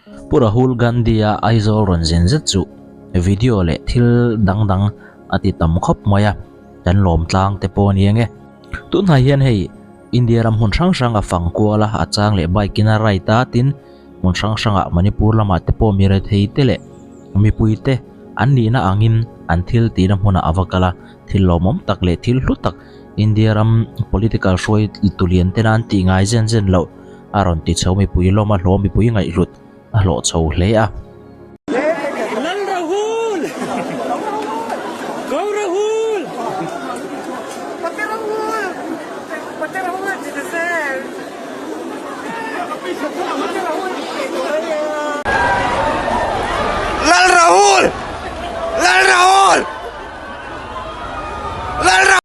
Pu Rahul Gandhi-a Aizawl rawn zin zet chu video leh thil dang dang a ti tam khawp mai a, kan lawm tlang te pawh a ni ang e. Tunhnai hian hei India ram hmun hrang hrang a fang kual a, a chang leh bike in a ride a, tin hmun hrang hrangah Manipur lamah te pawh mi rethei te leh mipui te an nihna angin an thil tihna hmunah a va kal a, thil lawmawm tak leh thil hlu tak India ram political hruaitu lian tena an tih ngai zen zen loh a rawn ti chho mipui lawm a hlawh mipui ngaihhlut a hlawh chho hle a. Lal Rahul! Go Rahul! Pate Rahul! Pate Rahul ti ta sel! Lal Rahul! Lal Rahul! Lal Rahul!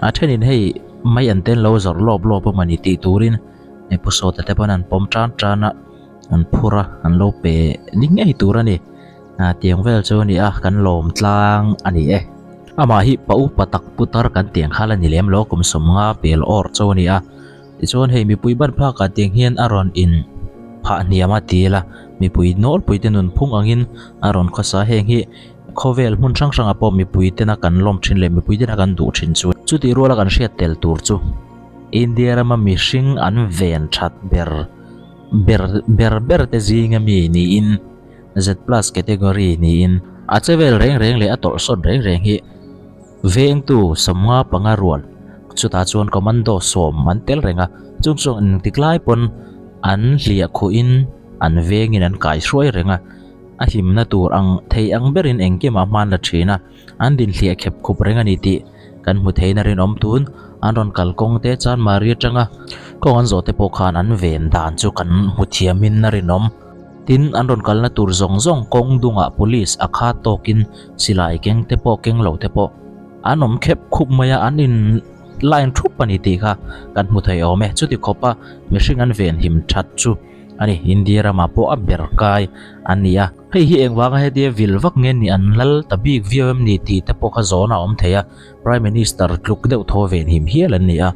A thenin hei mai an ten lo zawrh lawp lawp a mawni tih turin pu sawta te pawn an pawm tan tan a an phur a an lo pe ni ngei tur a ni ah tiang vel chu a ni a kan lawm tlang a ni e amah hi pa upa tak putar kan tiang kha la ni lem lo kum sawmnga pel awr chu a ni a. Tichuan hei mipui ban phakah tiang hian a rawn in phah hniam a ti ila, mipui nawlpui te nunphung angin a rawn khawsa heng hi khawvel hmun hrang hrangah pawh mipui tena kan lawm thin leh mipui tena kan duh thin chu chutih ruala kan hriat tel tur chu India rama mihring an ven that ber ber ber ber te zinga mi niin Z plus category niin a che vel reng reng leh a tawlhsawn reng reng hi Vengtu 55 rual, chutah chuan commando sawm an tel reng a, chung chuan engtik lai pawn an hliah khuhin an vengin an kai hruai reng a, a hlimna tur ang thei ang berin engkimah hman la thin a, an din hliah khep khup reng a ni tih kan hmu theihna rinawm tun an rawn kal kawng te chuan Mari atanga kawng an zawh te pawh khan an ven dan chu kan hmu thiamin a rinawm. Tin, an rawn kalna tur zawng zawng kawng dungah police a khat tawkin silai keng te pawh keng lo te pawh an awm khep khup mai a, an in line thup a ni tih kha kan hmu thei awm e. Chuti khawpa mihring an venhim that chu a ni. India ramah pawh a ber kai an ni a. Hei hi engvanga hetia vil vak nge ni an lal ta bik viau em ni tih te pawh kha zawn a awm thei a, Prime Minister tluk deuh thaw venhim hial an ni a.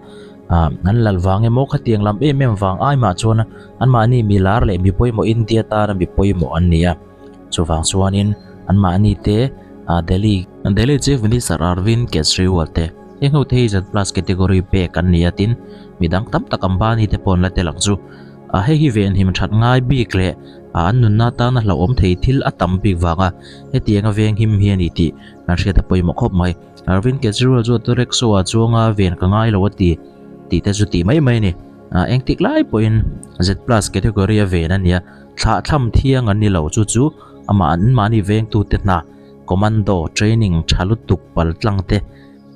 Ah, an lal vang emaw khatiang lam em em vang ai mah chuan anmahni mi lar leh mi pawimawh India tana mi pawimawh an ni a. Chuvang chuanin anmahni te ah Delhi Delhi Chief Minister Arvind Kejriwal te heng ho te hi Z plus category pek an ni a tin midang tam tak Ambani te pawh an la tel ang chu. Ah hei hi venhim that ngai bik leh ah an nunna tana hlauhawm thei thil a tam bik vanga hetianga venghim hi a ni tih kan hriat a pawimawh khawp mai. Arvind Kejriwal chu auto rickshaw ah chuanga ven ka ngai lo a ti tih te chu tih mai mai a ni. Ah engtik lai pawhin Z plus category a ven a nia, thlah thlam thiang an ni lo chu chu amah an mahni vengtute hna commando training tha lutuk pal tlang te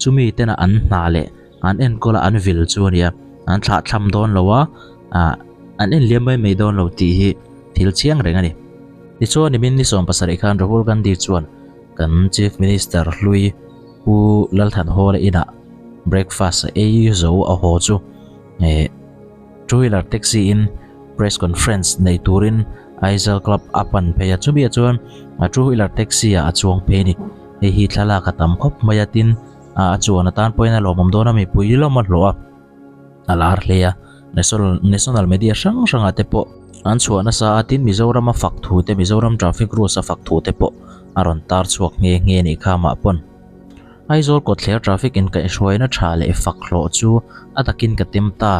chumi tena an hna leh an enkawl a an vil chu a nia, an thlah thlam dawn lo a, ah an en liam mai mai dawn lo tih hi thil chiang reng a ni. Tichuan nimin ni 17 khan Rahul Gandhi chuan Kan Chief Minister hlui Pu Lalthanhawla inah breakfast a ei zo a haw chu eh two wheeler taxi in press conference nei turin Aizawl Club a pan phei a, chumi ah chuan a two wheeler taxi ah a chuang phei a ni. Hei hi thlalak a tam khawp mai a, tin a chuan atan pawhin a lawmawm dawn a, mipui lawm a hlawh a. A lar hle a, National National Media hrang hrangah te pawh an chhuah nasa a, tin Mizoram a fak thu te, Mizoram traffic rules a fak thu te pawh a rawn tar chhuak nghe nghe a nih kha amah pawn. Aizawl kawtthler traffic inkaihhruaina tha leh fak hlawh chu a takin ka tem ta,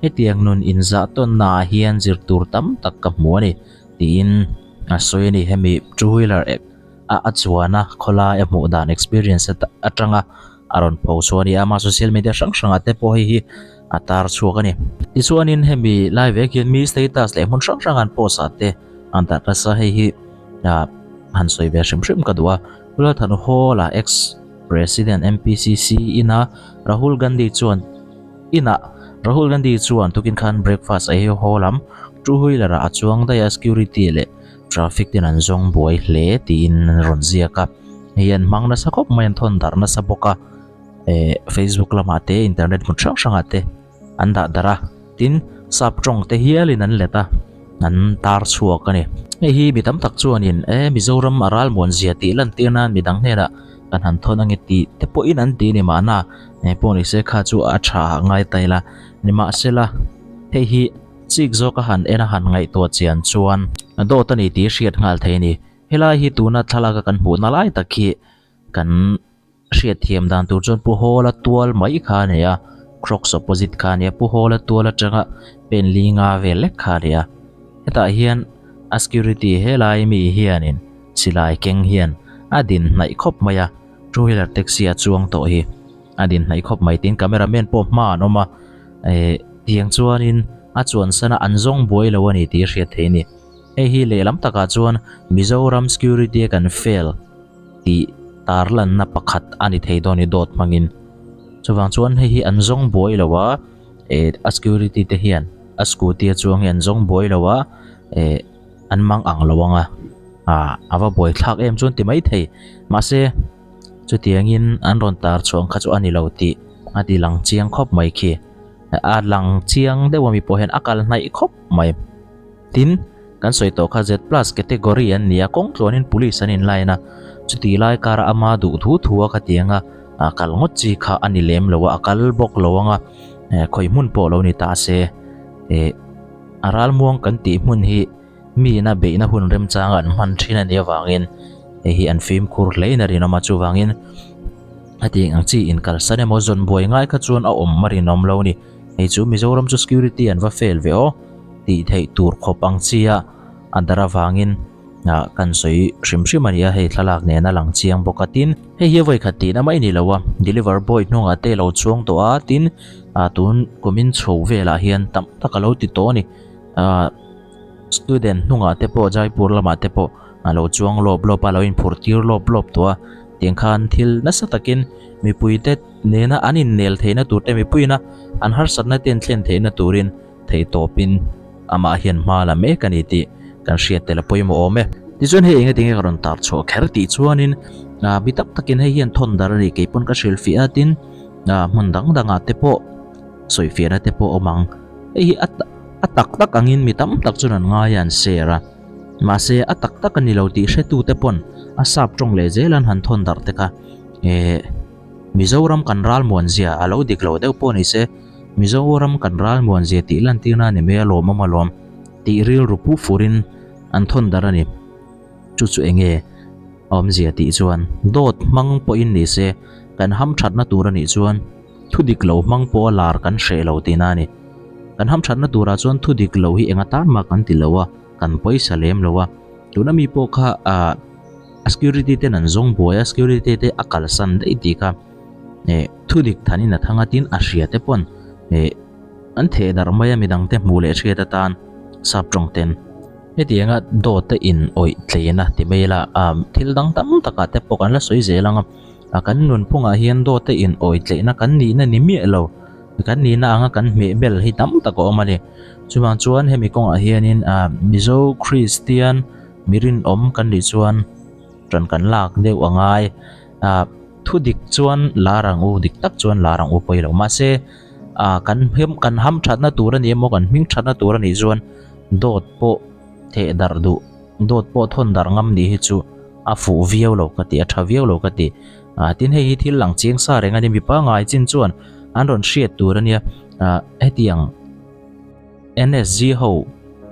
hetiang nun inzah tawnna ah hian zir tur tam tak ka hmu a ni tiin a sawi a ni. Hemi two wheeler a a chuan a khawlai a hmuh dan experience atanga a rawn pho chhuah a ni a, ama social media hrang hrangah te pawh hei hi a tar chhuak a ni. Tichuanin hemi lai vek hian mi status leh hmun hrang hrang an post ah te an dah nasa hei hi ah han sawi ve hrim hrim ka duh a. Pulathan Hall ah ex President MPCC ina Rahul Gandhi chuan inah Rahul Gandhi chuan tukin khan breakfast a ei haw lam two wheeler ah a chuang daih a security leh. Traffic ten an zawng buai hle tiin an rawn ziak a, hei an hmang nasa khawp mai an thawn darh nasa bawk a, eh Facebook lamah te internet hmun hrang hrangah te an dah darh a, tin sap tawng te hialin an let a, an tar chhuak a ni. Hei hi mi tam tak chuanin eh Mizoram a ralmuan zia tih lantir nan midang hnenah kan han thawn ange tih te pawhin an ti a ni mahna, pawh ni se kha chu a tha ngai ta ila nimahsela hei hi. Chik zawk a han en a han ngaihtuah chian chuan dawt a ni tih hriat nghal thei a ni. Helai hi tuna thlalak a kan hmuhna lai tak hi kan hriat thiam dan tur chuan Pu Hawla tual mai kha a ni a, Crocs opposite kha a ni a, Pu Hawla tual atanga pen li nga vel lek kha a ni a. Hetah hian a security helai mi hianin silai keng hian a din hnaih khawp mai a, two wheeler taxi a chuang tawh hi. A din hnaih khawp mai tin camera man pawh hma an awm a eh tiang chuanin a chuan sana an zawng buai lo a ni tih a hriat theih a ni. Hei hi lehlam takah chuan Mizoram security a kan fail tih tarlanna pakhat a ni thei dawn a ni dawt hmangin. Chuvang chuan hei hi an zawng buai lo a eh a security te hian a scooty a chuang hi an zawng buai lo a eh an mang ang lo ang a ah a va buai thlak em chuan ti mai thei mahse. Chutiangin an rawn tar chhuang kha chu a ni lo tih a ti lang chiang khawp mai khi. A lang chiang deuh ami pawh hian a kal hnaih khawp mai. Tin, kan sawi tawh kha Z plus category an ni a, kawng tluanin police an inline a, chuti lai kara ama duh thu thu a khatiang a, a kal ngawt chi kha a ni lem lo a, a kal bawk lo ang a, khawi hmun pawh lo ni ta se, eh a ralmuang kan tih hmun hi Miin a beihna hun remchanga an hman thin a nih avangin hei hi an fimkhur hlein a rinawm a, chuvangin hetiang ang chi inkalsan emaw zawn buai ngai kha chuan a awm a rinawm lo a ni. Hei chu Mizoram chu security an va fail ve aw tih theih tur khawp ang chi a a dar avangin ah kan sawi hrim hrim a ni a, hei thlalak nen a lang chiang bawk a tin hei hi a vawikhat tihna mai ni lo a, deliver boy hnungah te lo chuang tawh a tin ah tun kumin chho velah hian tam tak a lo ti tawh a ni ah. Student hnungah te pawh Jaipur lamah te pawh a lo chuang lawp lawp a lo inphurh tir lawp lawp tawh a tiang khan thil nasa takin mipui te nena an innel theihna tur te mipuiin a an harsatna te an thlen theihna turin theihtawpin amah hian hma la mek a ni tih kan hriat tel a pawimawh awm e. Tichuan hei enge tinge ka rawn tar chhuah kher tih chuanin ah mi tak takin hei hian thawn dar a ni kei pawn ka hrilhfiah a tin ah hmun dang dangah te pawh sawifiahna te pawh awm ang hei hi a A tak tak angin mi tam tak chuan an ngai a an share a, mahse a tak tak a ni lo tih hretute pawn a sap tawng leh zel an han thawn darh te kha eh Mizoram kan ralmuan zia a lo dik lo deuh pawh ni se Mizoram kan ralmuan zia tih lantirna a ni mai a lawmawm alawm tih rilru pu furin an thawn darh a ni. Chu chu enge a awmzia tih chuan dawt hmang pawhin ni se kan hamthatna tur a nih chuan Thu dik lo hmang pawh a lar kan hreh lo tihna a ni. Kan hamthatna turah chuan thu dik lo hi enga tan mah kan ti lo a, kan pawisa lem lo a. Tuna mi pawh kha ah a security ten an zawng buai a, security te a kalsan daih tih kha eh thu dik thanin a thang a tin a hria te pawn eh an theh darh mai a midang te hmuh leh hriat atan sap tawng ten. Hetianga dawt te in awih tleina ti mai ila ah thil dang tam takah te pawh kan la sawi zel ang a. A kan nunphungah hian dawte in awi tleihna kan nihna ni miah lo, kan nihna anga kan hmeh bel hi tam tak a awm a ni. Chuvang chuan hemi kawngah hianin ah Mizo Kristian mi rinawm kan nih chuan ṭan kan lak deuh a ngai. Ah thu dik chuan lar ang u, dik tak chuan lar ang u pawi lo. Mahse ah kan kan hamṭhatna tur a ni emaw kan hmingṭhatna tur a nih chuan dawt pawh theh darh duh, dawt pawh thawn darh ngam nih hi chu. A fuh viau lo ka ti, a tha viau lo ka ti. Ah tin hei hi thil lang chiang sa reng a ni, mipa ngai chin chuan an rawn hriat tur a nia. Ah hetiang NSG ho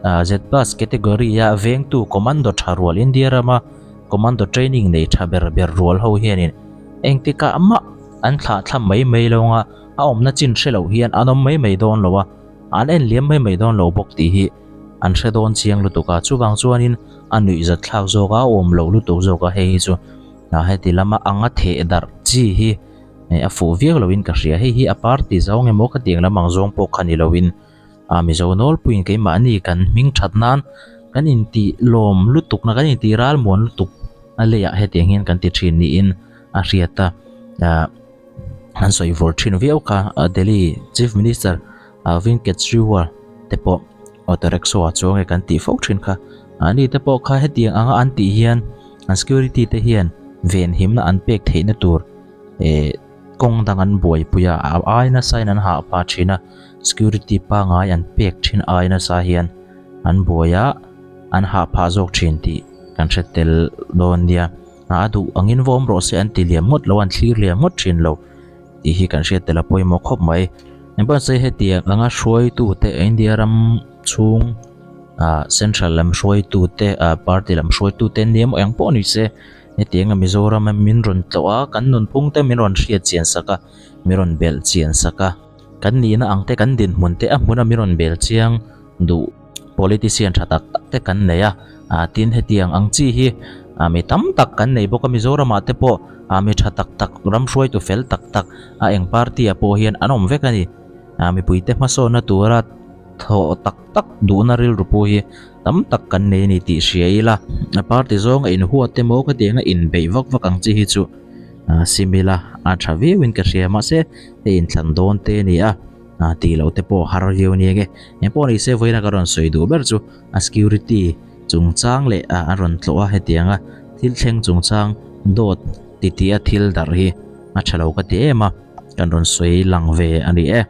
ah Z plus category a vengtu commando tha rual India rama commando training nei tha ber ber rual ho hianin engtikah mah an thlah thlam mai mai lo anga a awmna chin hre loh hian an awm mai mai dawn lo a, an en liam mai mai dawn lo bawk tih hi an hre dawn chiang lutuk a, chuvang chuanin a nuihzat thlak zawk a, a awm loh lutuk zawk a hei hi chu ah heti lama anga theh darh chi hi a fuh viau loin ka hria, hei hi a party zawng emaw ka tiang lam ang zawng pawh kha ni loin ah Mizo nawlpuiin keimahni kan hming that nan kan intih lawm lutuk na kan intih ralmuan lutuk a leiah hetiang hian kan ti thin niin a hriat a ah an sawi vawr thin viau kha Delhi Chief Minister Arvind Kejriwal te pawh auto rickshaw ah chuang e kan tih fo thin kha. Ani te pawh kha hetiang anga an tih hian an security te hian venhimna an pek theihna tur eh kawng dang an buaipui a, a ai nasa in an hah pah thin a, security pangai an pek thin ai nasa hian an buai a, an hah phah zawk thin tih kan hre tel dawn nia. A duh angin vawm rawh se an ti liam ngawt lo, an thlir liam ngawt thin lo tih hi kan hriat tel a pawimawh khawp mai. Engpawh hetiang anga hruaitute India ram chhung ah central lam hruaitute ah party lam hruaitute an ni emaw eng pawh ni se hetianga Mizoram a min rawn tlawh a kan nunphung te min rawn hriat chian sak a min rawn belh chian sak a kan nihna ang te kan dinhmun te a hmuna min rawn bel chiang duh politician tha tak tak te kan nei a ah tin hetiang ang chi hi ah mi tam tak kan nei bawk a Mizoramah te pawh ah mi tha tak tak ram hruaitu fel tak tak a eng party ah pawh hian an awm vek a ni ah mipuite hmasawnna tura Thawh tak tak duhna rilru pawh hi tam tak kan nei a ni tih hria ila, a party zawng a inhuat emaw ka tiang a inbeih vak vak ang chi hi chu sim ila a tha viau in ka hria mahse hei inthlan dawn te a ni a, tih loh te pawh har viau a ni ang e. Engpawh ni se vawiin a ka rawn sawi duh ber chu a security chungchang leh a rawn tlawh a hetiang a thil thleng chungchang dawt titi a thil darh hi a tha lo ka ti em a, kan rawn sawi lang ve a ni e.